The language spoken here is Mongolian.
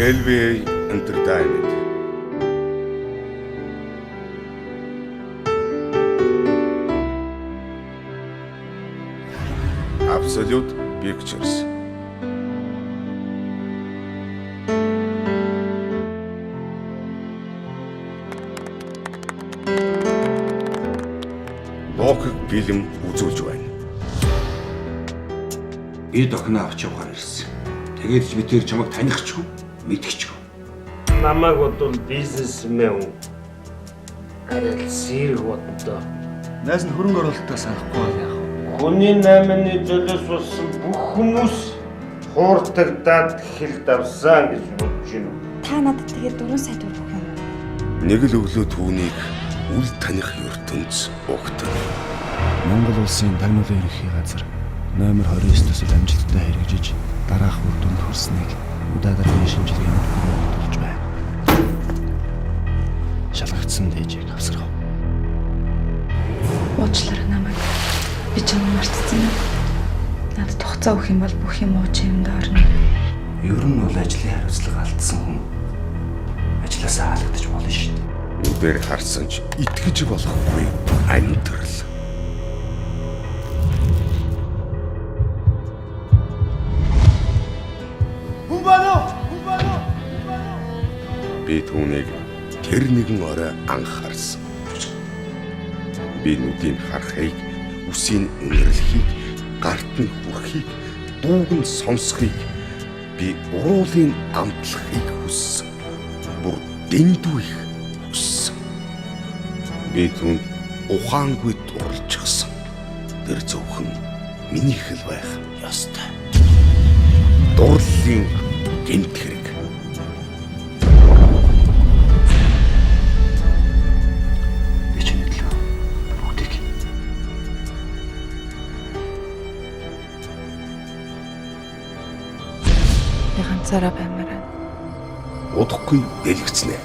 LVA Entertainment. Absolute Pictures. Логик бэлэм үзүүлж байна. Би дохноо авч явахаар ирсэн. Тэгээд ч би тэр чамайг таних ч үгүй, мэдэх ч үгүй. Намайг бодвол бизнесмен хүн. Арай л сэрэг боддоо. Найз нь хөрөнгө оруулалтаа санахгүй бол яах вэ? Хүний наймны золиос болсон бүх хүмүүс хууртагдаад хил давсан гэж бодож байна. Та надад тэгээд 4 сая төгрөг өгөх юм уу? Нэг л өглөө түүнийг үл таних ертөнц угтав. Монгол улсын тагнуулын ерөнхий газар номер 29 төсөл амжилттай хэрэгжиж дараах үр дүнд хүрснийг удаа дараагийн шинжилгээнд бүрэн байна. Шалгагдсан дээжийг авсаргав. Уучлаарай намайг. Би чамайг мартсан юм. Надад хугацаа өгөх юм бол бүх юм ууч юмд орно. Ер нь бол ажлын хариуцлага алдсан хүн ажлаасаа халагдаж болно шүү дээ. Нүдээр харсан ч итгэж болохгүй амьдрал. Хүн байна уу? Хүн байна уу? Би түүнийг тэр нэгэн орой анхаарсан. Би нүдийг харахыг, үсийг үнэрлэхийг, гарт нь хүрхийг, дууг нь сонсхийг, би уруулын амтлахыг хүссэн. Бүр дэндүү их хүссэн. Би түүнд ухаангүй дурлжчихсан. Тэр зөвхөн минийх л байх ёстой. Дурлалын гэмт хэрэг. Би чиний төлөө бүгдийг Би ганцаараа баймаар байна. Удахгүй дэлгэцнэ.